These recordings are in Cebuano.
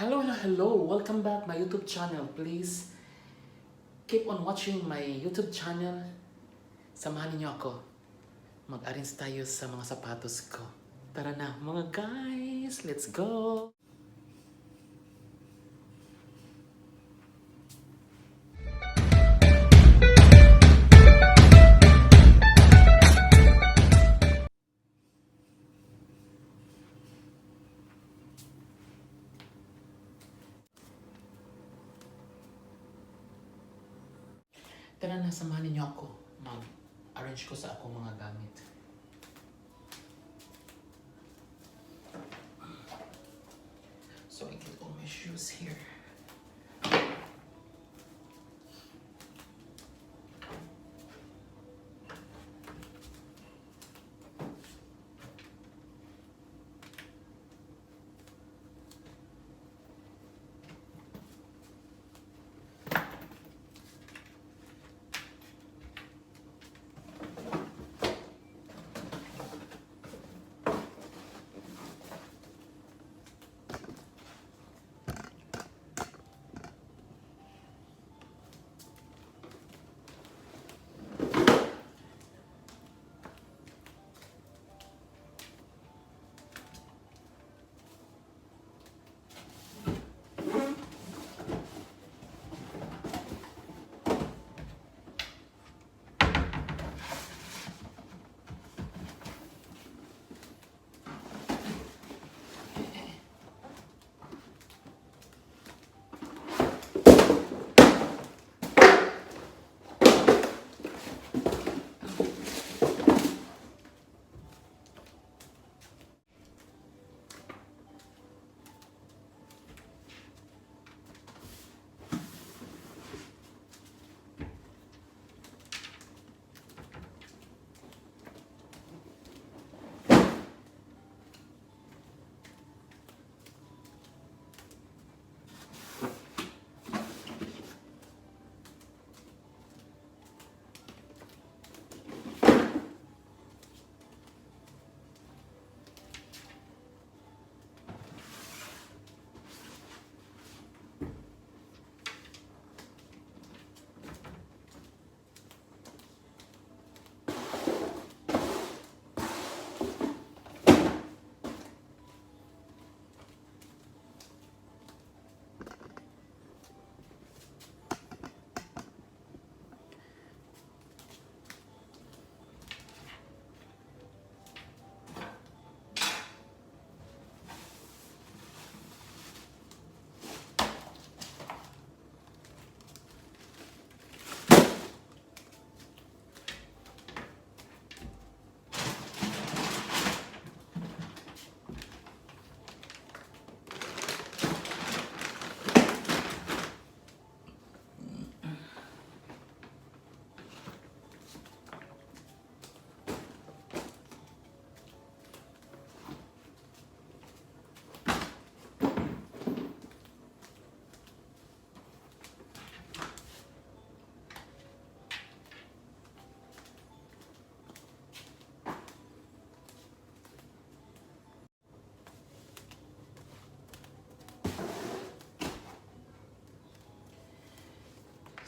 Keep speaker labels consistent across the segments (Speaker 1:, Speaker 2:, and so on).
Speaker 1: Hello, hello, hello! Welcome back my YouTube channel. Please keep on watching my YouTube channel. Samahan niyo ako. Mag-arrange tayo sa mga sapatos ko. Tara na, mga guys! Let's go! Tara na, samahan niyo ako. Mag-arrange ko sa akong mga gamit. So I get all my shoes here.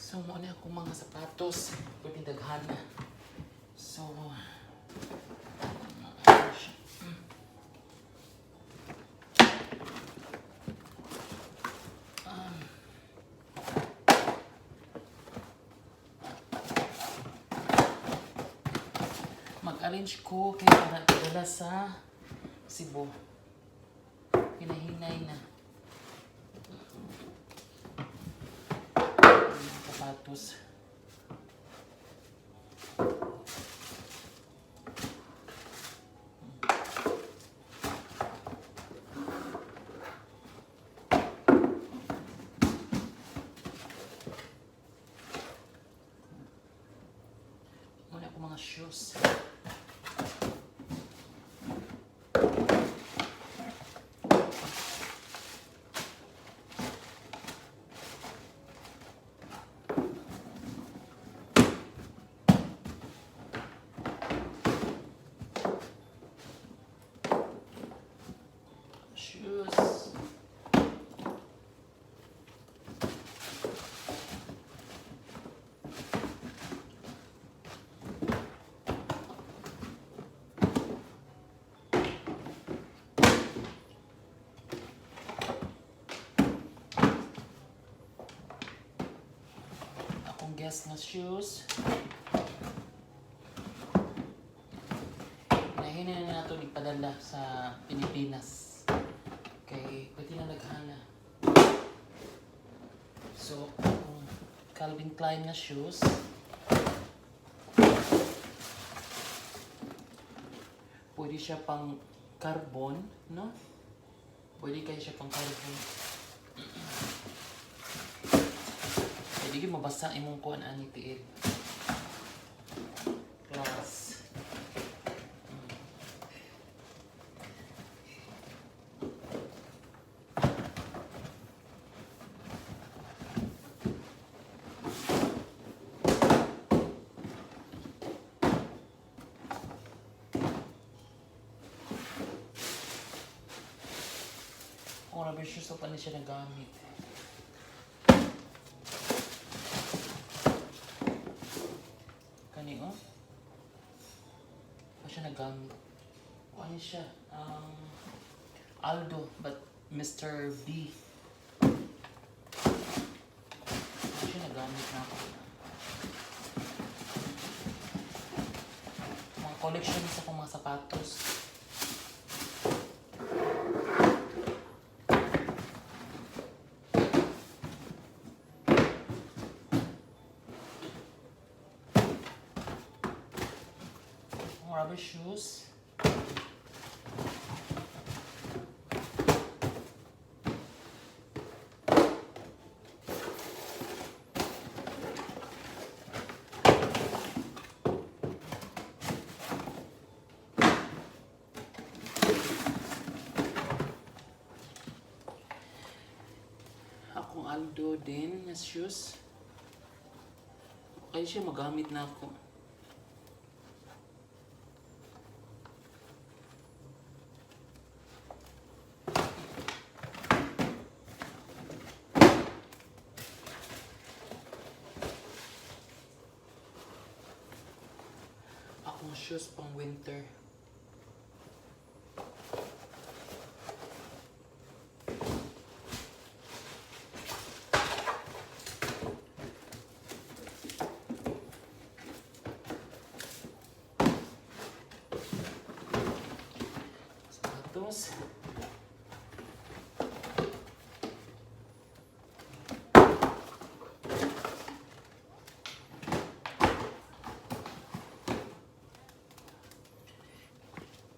Speaker 1: So, mao na akong mga sapatos. Pwede daghan na. So, mag-arrange ko kay para idala sa Cebu. Hinahinay na. Ang mga sapatos. Muna ako mga shoes. Shoes. Guess nga shoes. Nahina na nato ipadala sa Pilipinas. Kay pwede na naghana. So, akong Calvin Klein nga shoes. Pwede siya pang carbon, no? Pwede kayo siya pang carbon. Pwede gyud mabasa imong kuan ani tiil. Class. Kung rubber shoes pa ni siya nagamit. Kani oh. Pa siya nagamit. Ano siya? Aldo, but Mr. B. Pa siya nagamit na ako. Mga collection sa akong mga sapatos. Mga rubber shoes. Akong Aldo din na shoes. Okay siya, magamit na ako. Akong shoes pang winter. Sapatos.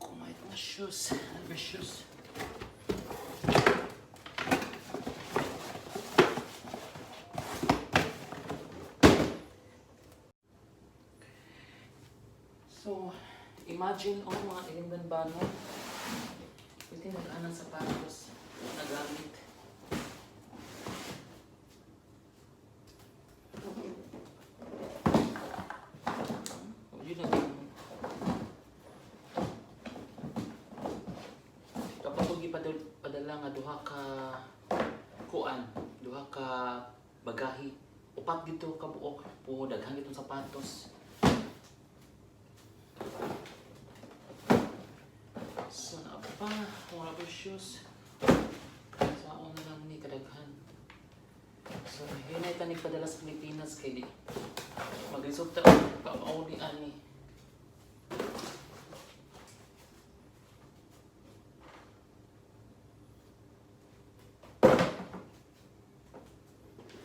Speaker 1: Kumayt na shoes. Rubber shoes. So, imagine, oh, mga ilimban ba, no? Pwede mag-anang sapatos na gamit. Oh, yun na din. Dapat kong ipadala nga duha ka kuan, duha ka bagahi. Upat dito ka buok po daghan itong sapatos. So na pa, kung rubber shoes. Sa ako na lang ni kadaghan. So hinay ta nagpadala sa Pilipinas kay di. Maglisod ta pa ni ani.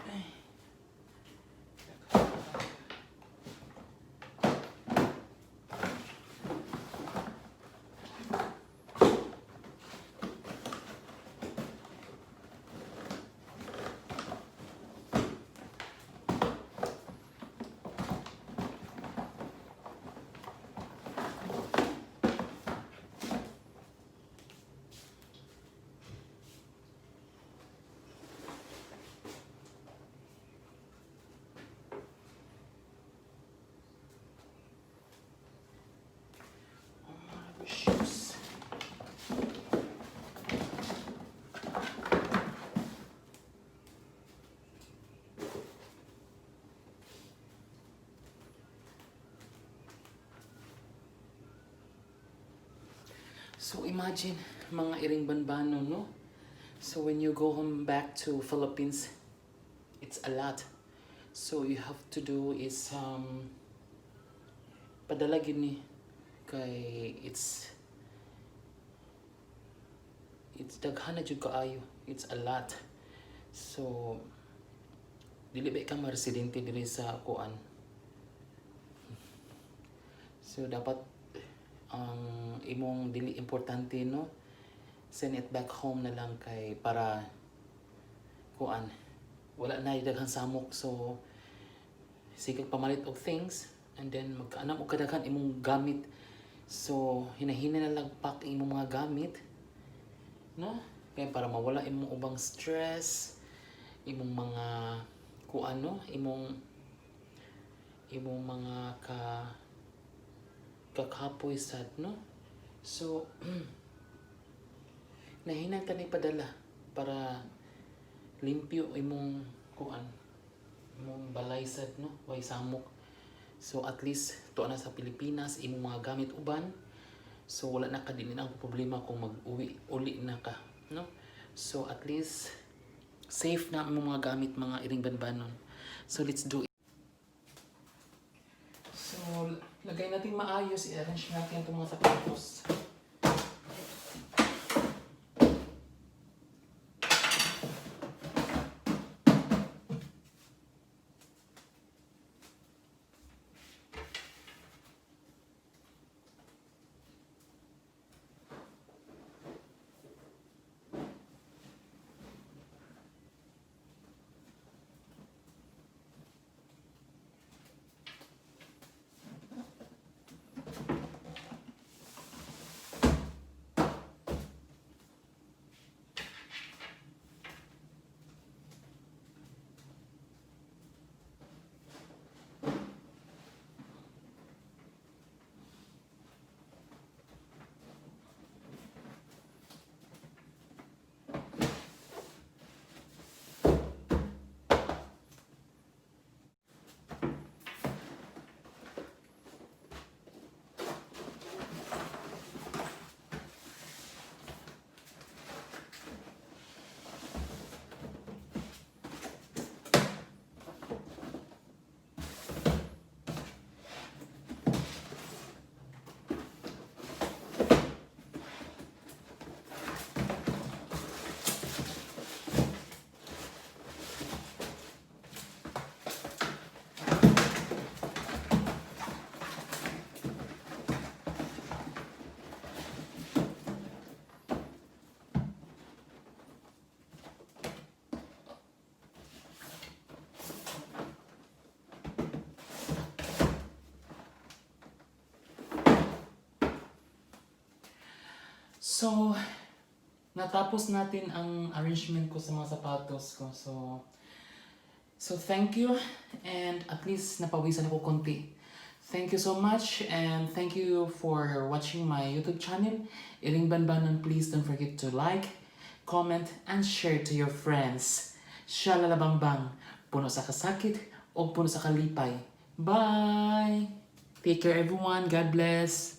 Speaker 1: Ay. Rubber shoes. So imagine mga iring banbano, no? So when you go home back to Philippines, it's a lot. So you have to do is padala gyud ni kay it's daghan na jud kaayo. It's a lot. So dili ba ka ma-residente diri sa kuan. So dapat ang imong dili importante, no, send it back home na lang kay para kuan, wala na daghang samok. So sige, pamalit og things and then magkaanam og kadaghan imong gamit. So hinahina na lang pack imong mga gamit, no, kay para mawala imong ubang stress, imong mga kuan, no, imong mga kakapoy sad, no. So nahinang ta ni padala para limpyo imong kuan, imong balay sad, no, way samok. So at least tuwa na sa Pilipinas imong mga gamit uban, so wala na ka, dili na ang problema kung mag-uwi uli na ka, no. So at least safe na ang imong mga gamit, mga iring banbanon. So let's do it. So lagay natin maayos, i-arrange natin itong mga sapatos. So, natapos natin ang arrangement ko sa mga sapatos ko. So thank you and at least napawisan ako konti. Thank you so much and thank you for watching my YouTube channel. Iring Banbanon, please don't forget to like, comment, and share to your friends. Shalalabang, puno sa kasakit o puno sa kalipay. Bye! Take care, everyone. God bless.